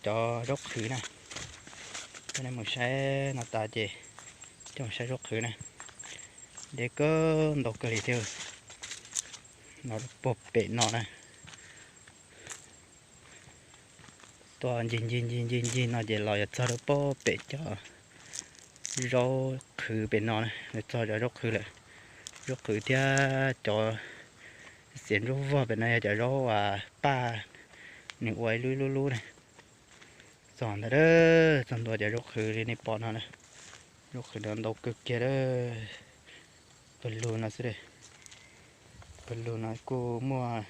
cov zaub qhwv na. Coj nej mus saib no tas ces coj mus saib zaub qhwv na. Deb kawg ntau kawg li thiab. No puag pem no na. Tuaj ncig ncig ncig ncig ncig no ces los yuav txog rau puag pem cov zaub qhwv pem no na, txog cov zaub qhwv lawm. Zaub qhwv thiab cov xiav ntsuab vog pem no yog cov zaub uas paj, nws ua ib lub ib lub lub na. Txog ntawd, txog ntua cov zaub qhwv li nej pom no na. Zaub qhwv no ntau kawg kiag a. Pawg lug no xwb, pawg lug no kuj muaj.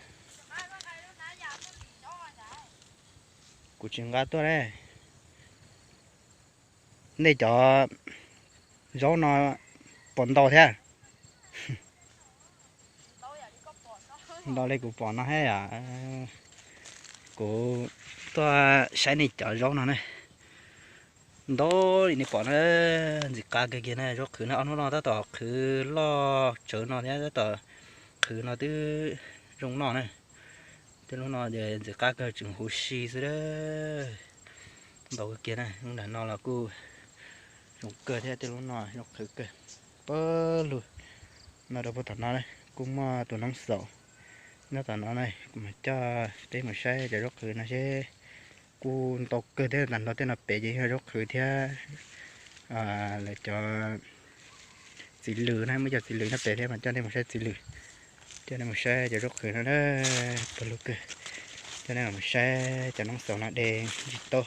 Kuv tsis nqa tuaj ne. Nej cov zaub no puas ntau thiab? Ntau li kuv pom no thiab yom. Kuv tuaj saib nej cov zaub no ne. Ntau li nej pom na, ntxim qab kawg kiag na. Zaub qhwv no ob hnub no tab tom qhwv loj tsawv no thiab tab tom qhwv no twb zoo noj na. Tej lub no ces ntxim qab kawg tseem huv si xwb a. Ntau kawg kiag na, lub nram no los kuj zoo kawg thiab, tej lub no zaub qhwv kawg. Pawg lug no rau puag tom no kuj muaj tus noob xaum nyob tom no na, kuv mam coj peb mus saib cov zaub qhwv no seb. Kuj ntau kawg thiab, tag nrho tej no pem ces yog zaub qhwv thiab lawv cov txiv lws na, muaj cov txiv lws nyob pem thiab, mas coj nej mus saib txiv lws. Coj nej mus saib cov zaub qhwv no na, pawg lug kawg. Coj nej mus saib cov noob xaum no de ntsis taub.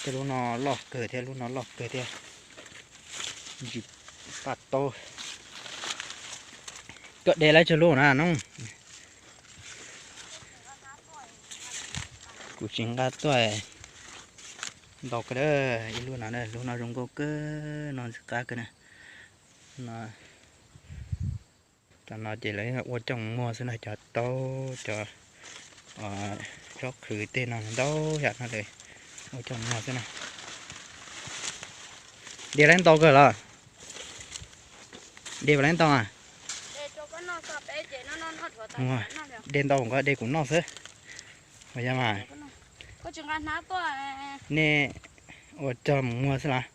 Tej lub no loj kawg thiab, lub no loj kawg thiab. Ntsis paj taub. Koj de laib tsawg lub na noob? Kuv tsis nqa tuaj. Ntau kawg, ib lub no, lub no zoo nkauj kawg no, ntxim qab kawg na. Tam no ces lawv ua coj muag xwb na, cov taub, cov zaub qhwv tej no ntau yam no lawv ua coj muag xwb na. De laib ntau kawg los? De puas laib ntau a? De ntau nqa de kuv noj xwb. Ua yog mas. Nej ua coj mus muag xwb los?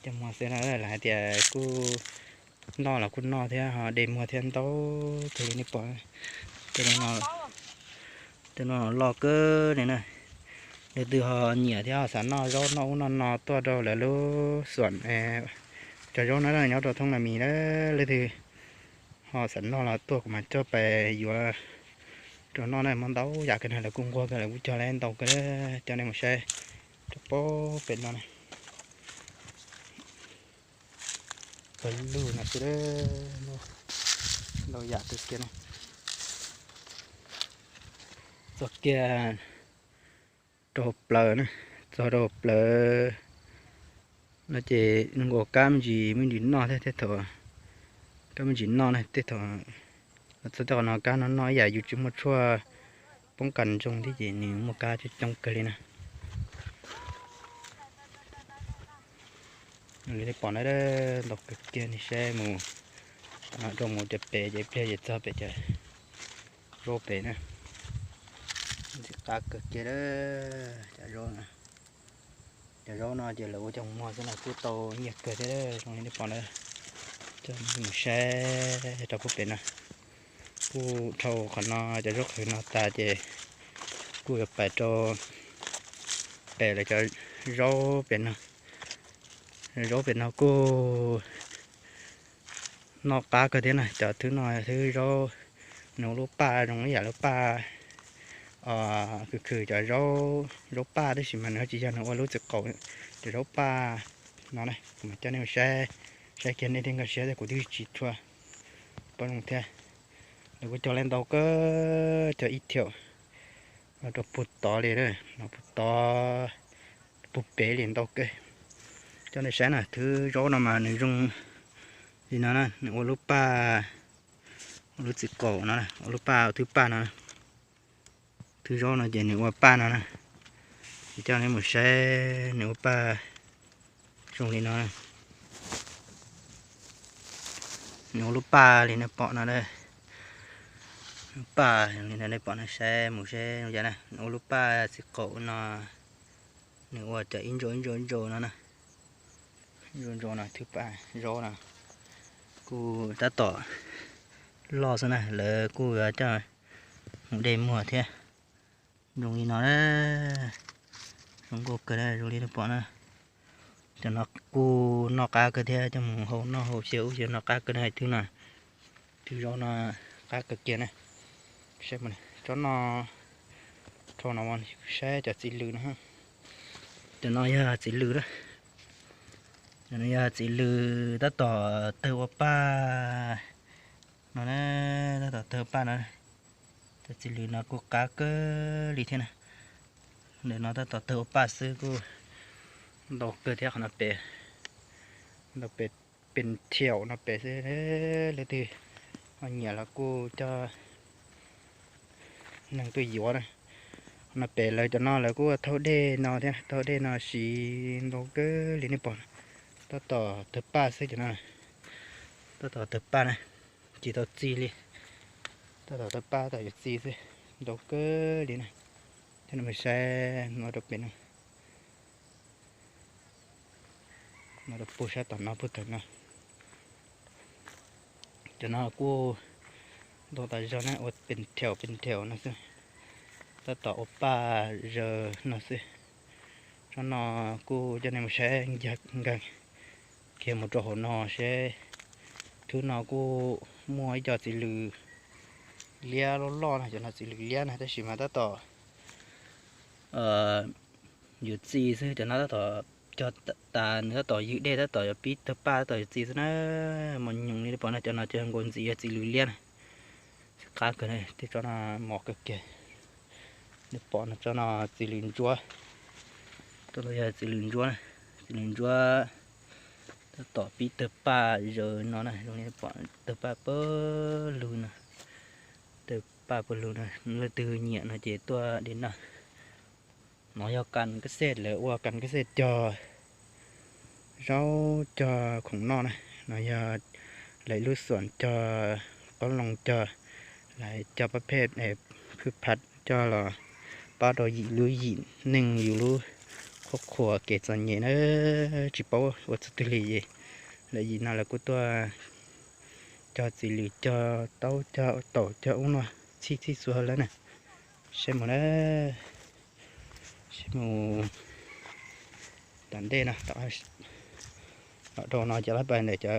Coj muag xwb no, lawv hais tias kuj noj los kuj noj thiab, ho de muag thiab ntau kawg li nej pom. Tej no loj kawg li na. Leej twg ho nyiam thiab ho xav noj zaub noj ub noj no tuaj rau lawv lub xuam, cov zaub no nyob rau thoob Nas Mis na. Leej twg ho xav noj los tuaj kuv mam coj pais yuav rau noj na, muaj ntau yam kawg na, lawv kuj nquag kawg, lawv kuj cog laib ntau kawg. Coj nej mus saib rau puag pem no na. Pawg lug no xwb, ntau yam kawg kiag na. Txog kiag rau hauv plawv na, txog rau hauv plawv no ces nkaus kab me ntsis me ntsis noj thiab, tej thaum kab me ntsis noj na, tej thaum txog tej qhov no kab no noj ib yam yus tsis muaj tshuaj poob kas ntsoog thiab ces nws muaj kab coob coob kawg li na. Li nej pom na, ntau kawg kiag, nej saib mus, rau mus cov pem ces pliag ces txog pem cov zaub pem na. Ntxim qab kawg kiag, cov zaub, cov zaub no ces lawv ua coj muag xwb na, kuj tau nyiaj kawg thiab zoo li nej pom na. Coj mus saib rau puag pem no. Kuj dhau qhov no cov zaub qhwv no tas ces kuj yuav pais rau pem lawv cov zaub pem no. Zaub pem no kuj noj qab kawg thiab na, cov thwb no thwb zaub, nws ua lub paj zoo ib yam lub paj khwv khwv cov zaub, zaub paj tab sis mas nws tsis yog, nws ua lub txiv qaum cov zaub paj no na. Kuv mam coj nej mus saib, saib kiag nej thiaj nkag siab, kuv twb tsis tshua paub zoo thiab. Lawv kuj cog laib ntau kawg, cog ib thiaum no rau puag tod li, no puag tod, puag pem li ntau kawg. Coj nej saib na, thwb zaub no mas nws zoo li no na, nws ua lub paj, ua lub txiv qaum no, ua lub paj, ua thwb paj no. Thwb zaub no ces nws ua paj no na. Ces coj nej mus saib nws ua paj zoo li no. Nws ua lub paj li nej pom no. Paj li no nej pom no, saib mus saib zoo cas na, nws ua lub paj txiv qaum no, nws ua cov ib ntsaus ib ntsaus ib ntsaus no na. Ib ntsaus ntsaus no, thwb paj zaub no, kuj tab tom loj xwb na, lawv kuj yuav coj mus de muag thiab. Zoo li no na, zoo nkauj kawg na, zoo li nej pom na. Cov no kuj noj qab kawg thiab, coj mus hau noj hau xyaw ub xyaw no qab kawg na, thwb no, thwb zaub no qab kawg kiag na. Saib tsob no, rho no saib cov txiv lws no. Cov no yog txiv lws na. Cov no yog txiv lws tab tom tawg ua paj no na, tab tom tawg paj no. Cov txiv lws no kuj qab kawg li thiab na. Ntawm no tab tom tawg ua paj xwb kuj ntau kawg thiab, qhov no pem, ntau pem, pes thiaum no pem xwb. Leej twg ho nyiam los kuj coj neeg tuaj yuav na. Qhov no pem lawv cov no lawv kuj thauj dej no thiab, thauj dej no siv ntau kawg li nej pom. Tab tom tawg paj xwb cov no, tab tom tawg paj na, tsis tau txi li. Tab tom tawg paj tab tom yuav txi xwb, ntau kawg li na. Coj nej mus saib no rau pem no, no rau puag sab tom no puag tom no. Cov no kuj ntau tas zog na, ua pes thiaum pes thiaum no xwb, tab tom ua paj zaws no xwb. Tsob no kuj coj nej mus saib nkag kiag mus rau hauv no seb. Thwb no kuj muaj ib co txiv lws liab loj loj na, cov no txiv lws liab na, tab sis mas tab tom yuav txi xwb. Cov no tab tom cog tas, nws tab tom ywg dej, tab tom yuav pib tawg paj, tab tom yuav txi xwb na. Mos nyoos li nej pom no, cov no cov nkaus ntxiv yog txiv lws liab na. Qab kawg, tej tsob no mos kawg kiag. Nej pom no, tsob no txiv lws ntsuab, tsob no yog txiv lws ntsuab, txiv lws ntsuab tab tom pib tawg paj zaws no na, zoo li pom tawg paj pawg lug no, tawg paj pawg lug no. Leej twg nyiam no ces tuaj de noj. No yog kas kab xej, lawv ua kas kab xej cog zaub cog khoom noj na. No yog lawv lub xuam cog qoob loo, cog lawv cog pab phej, phwj phav coj los pab rau yim lub yim neej yus lub qhuab qhuas kev txom nyem na. Tsis paub ua txog twg li es lawv yim no lawv kuj tuaj cog txiv lws, cog taub, cog taum, cog ub no txhij txhij xuav lawm na. Saib mus na, saib mus tom ntej no, tom, los rau no cov lab pais ntawm cov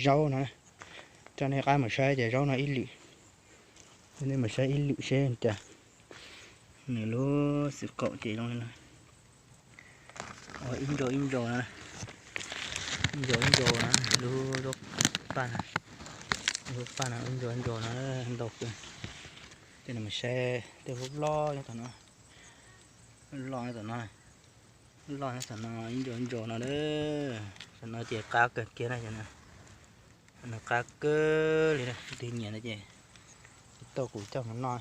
zaub no. Coj nej qab mus saib cov zaub no ib lwm, nej mus saib ib lwm seb cas. Nws lub txiv qaum ces zoo li no, ib ntsaus ib ntsaus no, ib ntsaus ib ntsaus no, lub zaub paj no, lub paj no ib ntsaus ib ntsaus no ntau kawg. Coj nej mus saib tej lub loj nyob tom no, loj nyob tom no, loj nyob tom no ib ntsaus ib ntsaus no. Tam no ces qab kawg kiag na, tam no qab kawg li na. Leej twg nyiam no ces tau kuv coj mus noj,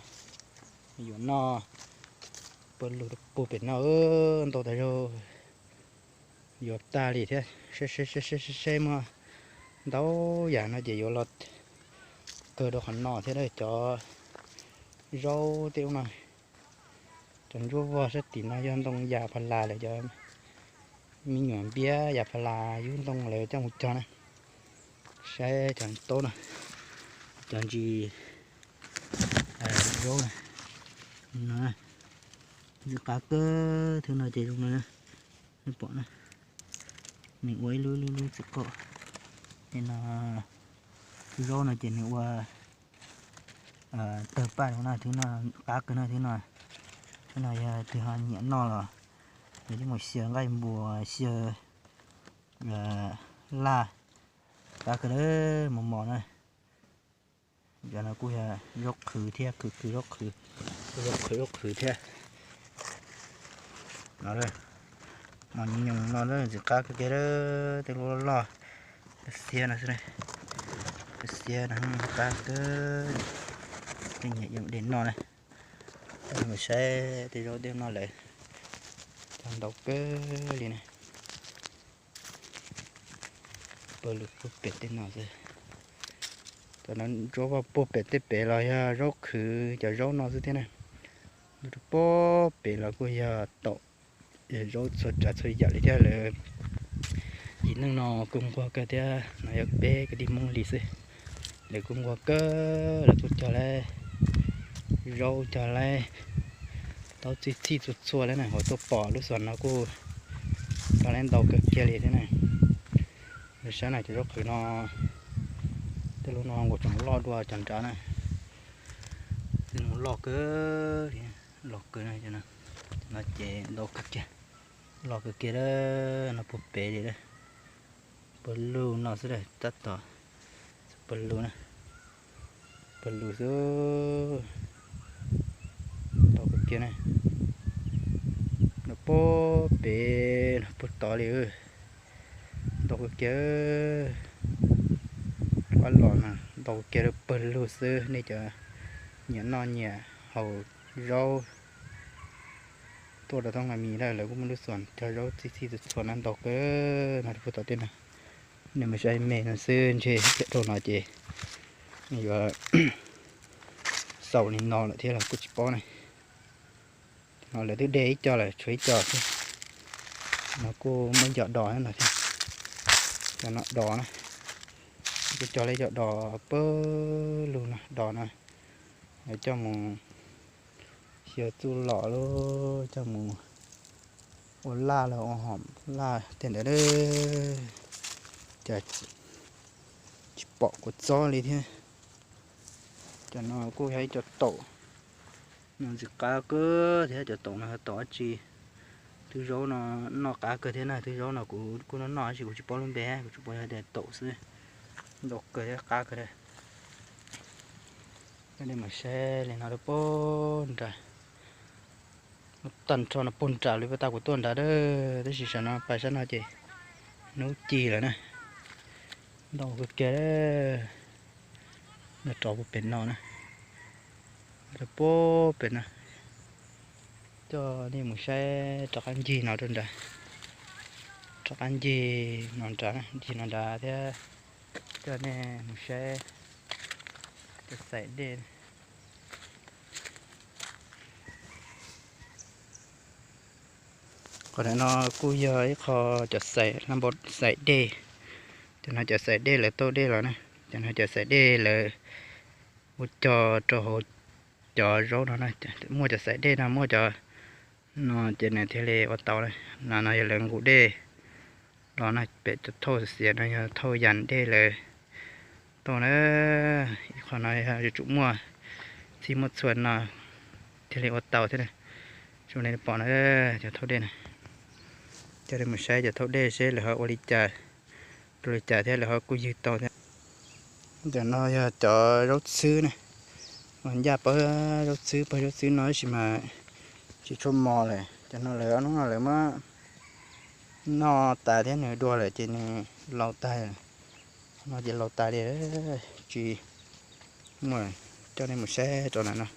yuav noj pawg lug rau puag pem no, ntau tas zog. Yuav tag li thiab, seb seb seb muaj ntau yam no ces yuav los kawg rau qhov no thiab. Cov zaub tej ub no, cov ntsuab vog sab tim no yog ntoo yas pha las lawm, cov me nyuam npiab yas pha las yub ntoo lawv coj mus cog na. Saib cov taub no, cov ntsis zaub no, ntsis qab kawg thiab no ces zoo no, nej pom na, nws ua ib lub lub lub txiv qaum. Ces no zaub no ces nws ua tawg paj no, thwb no qab kawg no, thwb no, thwb no yog twg ho nyiam noj los yog coj mus xyaw nqaij npua, xyaw laj, qab kawg mos mos na. Cov no kuj yog zaub qhwv thiab, qhwv qhwv zaub qhwv, zaub qhwv zaub qhwv thiab. No, mos nyoos no ntxim qab kawg kiag, tej lub loj loj, xiab no xwb, xiab no qab kawg, tej nyiam yeej de noj na. Coj nej mus saib tej zaub tej no lawm, cog ntau kawg li na. Pawg lug puag pem tej no xwb. Cov no zaub vaj puag pem tej pem los yog zaub qhwv, cov zaub no xwb thiab na. Rau puag pem los kuj yog taum, yog zaub txhua tsav txhua yam li thiab lawm. Yim neej no kuj nquag kawg thiab, no yog peb kwv tij Hmoob li xwb. Lawv kuj nquag kawg, lawv kuj cog laib zaub, cog laib taub txhij txhij txhua txhua li na. Hos tuaj pom lub xos no kuj cog laib ntau kawg kiag li thiab na. Lawv saib na, cov zaub qhwv no, tej lub no nkaus tseem loj dua cov nrad na. Tej no loj kawg, loj kawg, no ces ntau kawg kiag, loj kawg kiag no puag pem li. Puag lug no xwb, tab tom puag lug na, puag lug xwb, ntau kawg kiag na. No puag pem no puag tod li, ntau kawg kiag. Qab los no ntau kawg kiag, puag lug xwb. Nej cov nyiam noj nyiam haus zaub tuaj rau thoob nqa mis lawm, lawv kuj muaj lub xos cog zaub txhij txhij txhua txhua na, ntau kawg no rau puag tom tej no. Nej mus saib me no xwb, ntshe dhau no ces nws yuav xaus li no lawm thiab los kuj tsis paub ne. No lawv twb de ib co lawm, tshuav ib co xwb. No kuj muaj ib co dos no thiab, cov no dos na. Kuj cog lawv cov dos puag lug no, dos no lawv coj mus xyaw txuj lom lub, coj mus ua laj los ua hom laj tej ntawd. Cas tsis pom kua txob li thiab. Cov no kuj yog ib co taum, no ntxim qab kawg thiab. Cov taum no taum dab tsi? Twb zaub no noj qab kawg thiab na. Twb zaub no kuv kuj noj noj tab sis kuv tsis paub lub npe, kuv tsuas paub yog tias taum xwb. Ntau kawg thiab qab kawg thiab. Coj nej mus saib li no rau puag nrad, tag nrho no puag nrad li puag ta kuv tuaj nrad a. Tab sis saum no pais sab no ces hnub ci lawm na. Ntau kawg kiag, no rov puag pem no na, rau puag pem no. Coj nej mus saib rov qab ncig no rau nrad, rov qab ncig no nrad, ncig no nrad thiab. Coj nej mus saib cov xaim dej. Qhov no kuj yog ib qho cov xaim, xaim dej. Cov no cov xaim dej lawv tauj dej los na. Cov no cov xaim dej lawv ua cog rau hauv cov zaub no na. Muaj cov xaim dej no, muaj cov no ces nws thiaj li ua tau na. No no yog lawv nqus dej los na, pem cov thauj xiav no yog thauj yas dej lawv tauj na. Ib qho no yog yuav tsum muaj txhij muaj txhua no thiaj li ua tau thiab na. Zoo li pom na, cov thauj dej na. Coj nej mus saib cov thauj dej seb lawv ho ua li cas, rau li cas thiab lawv ho kuj ywg tau thiab. Cov no yog cov zaub txhwb na, mas ncaj pawg zaub txhwb, pawg zaub txhwb no tab sis mas tsis tshua mos lawm. Cov no lawv ob hnub no lawv muab noj tas thiab nws dua lawm ces nws laus tag. No ces laus tas li, tsis muaj. Coj nej mus saib cov no no,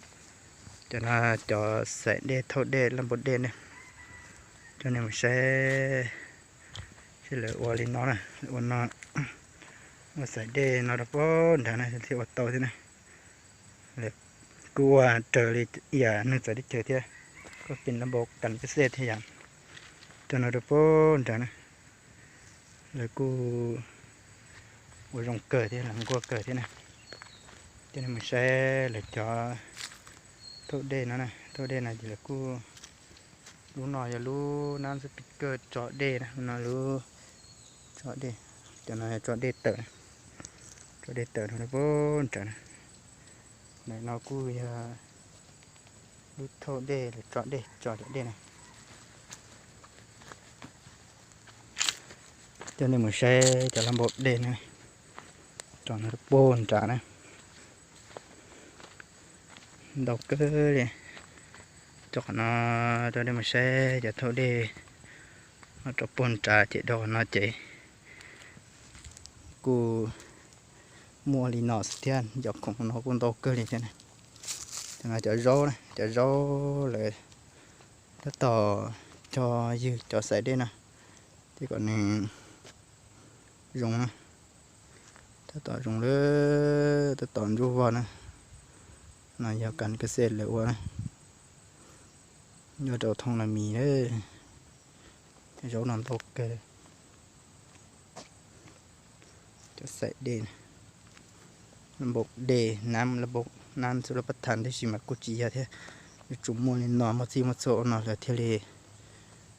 cov no cov xaim dej thauj dej laj npau dej ne. Coj nej mus saib seb lawv ua li no na, ua no, ua xaim dej no rau puag nrad na thiaj ua tau thiab na. Lawv kuj ua raws li yam neeg txawv teb chaws thiab, kuj pin laj npau kas pej xej thiab yam. Cov no rau puag nrad na, lawv kuj ua zoo kawg thiab, lawv nquag kawg thiab na. Coj nej mus saib lawv cov thauj dej no na, thauj dej no ces lawv kuj, lub no yog lub nab xab pis kawj tso dej na, lub no lub tso dej, cov no yog tso dej tawm, tso dej tawm rau puag nrad na. Lawv no kuj yog lub thauj dej, lawv tso dej, tso cov dej na. Coj nej mus saib cov laj npau dej na, tso no puag nrad na. Ntau kawg li. Cov qhov no coj nej mus saib cov thauj dej, no rau puag nrad ces dua no ces kuj muaj li no xwb thiab, cov khoom no kuj ntau kawg li thiab na. Cov no cov zaub na, cov zaub lawv tab tom cog ywg cov xaim dej no, ces kom nws zoo na. Tab tom zoo li, tab tom ntsuab vog na. No yog kas kas xej lawv ua na, nyob rau thoob Los Mis na. Zaub no ntau kawg. Cov xaim dej, npau dej, nab npau nab xwb lub pab thas, tab sis mas kuj tsis yog thiab. Yuav tsum muaj li no, muaj txhij muaj txhua ua no lawv thiaj li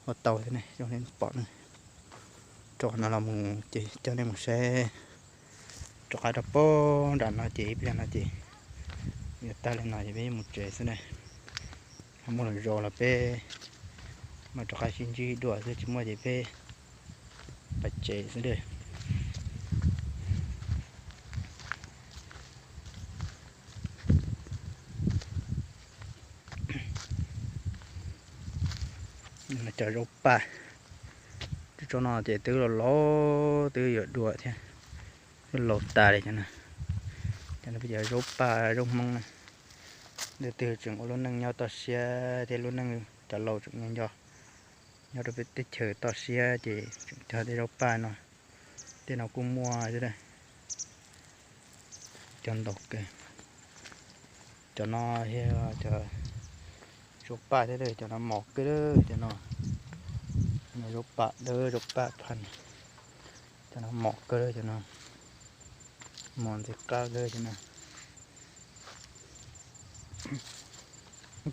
ua tau thiab ne. Zoo li pom ne, rau qhov no los mus ces coj nej mus saib. Rov qab rau pem nram no ces ib pliag no ces yuav tag li no ces peb yuav mus tsev xwb na. Ho muaj lwm zaus los peb mam rov qab sib ntsib dua xwb, tsis muaj ces peb pais tsev xwb na. Cov zaub paj, tsob no ces twb laus laus twb yuav dua thiab, twb laus tas li cov no. Cov no peb cov zaub paj zaub Hmoob na, leej twg tseem ua lub neej nyob toj siab thiab lub neej cov laus tseem nyob nco, nyob rau peb teb chaws toj siab ces tseem cog tej zaub paj no. Tej no kuj muaj xwb, cog ntau kawg. Cov no yog cov zaub paj thiab, cov no mos kawg, cov no zaub paj dawb zaub paj phaj. Cov no mos kawg, cov no mos ntxim qab kawg, cov no.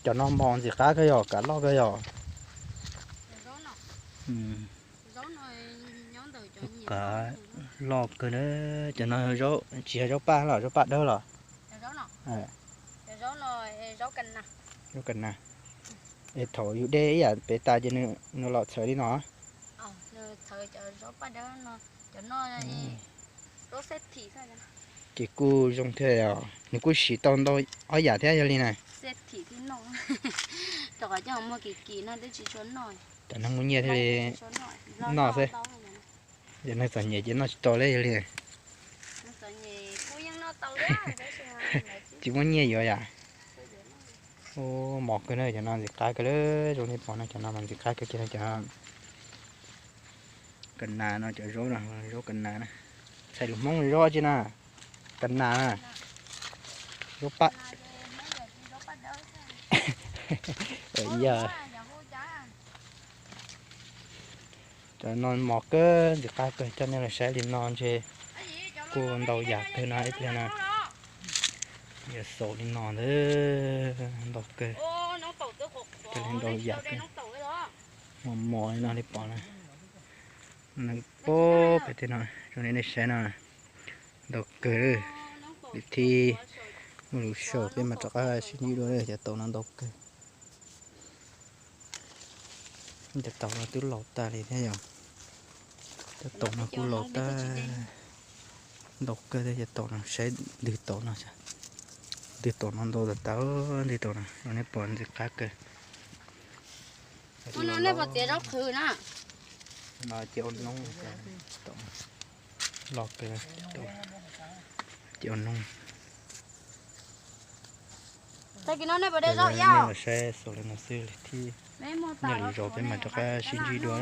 Cov no mos ntxim qab kawg yom, kav loj kawg yom. Kav loj kawg na. Cov no tsis yog zaub paj los, zaub paj dawb los? Zaub kas nas. Es thaum yus de ib yam pem tas ces nws los txhawv li no. Ces kuj zoo thiab os, nws kuj siv tau ntau ob yam thiab yog li na. Cov neeg muaj nyiaj thiaj li noj xwb, cov neeg txom nyem ces noj tsis tau li yog li. Tsis muaj nyiaj yuav yam. Ub, mos kawg na, cov no ntxim qab kawg li, zoo li pom no cov no mas ntxim qab kawg kiag na cov. Kas nas no cov zaub no, zaub kas nas na. Txhais lus Hmoob zaub dab tsi na? Kas nas na. Zaub paj. Yog. Cov no mos kawg ntxim qab kawg, coj nej los saib li no ntshe kuj ntau yam kawg no ib pliag no. Yog xaus li no ntag, ntau kawg. Coj li ntau yam kawg. Mos mos li no li pom na. Nws pob pem tej no, zoo li nej saib no. Ntau kawg. Lwm thib muaj lus sau peb mam rov qab sib ntsib dua, cov taum no ntau kawg. Cov taum no twb laus tas li thiab yom. Cov taum no kuj laus tas. Ntau kawg thiab cov taum no, saib ntwg taum no. Ntwg taum no ntau tas tas, ntwg taum no zoo nej pom ntxim qab kawg. Ua no nej puas txiav zaub qhwv na? No ces ua noob, los kawg, ces ua noob. Tag kis no nej puas de zaub ib yam? Nej los saib xaus li no xwb, lwm thib, nej lwm zaus peb mam rov qab sib ntsib dua.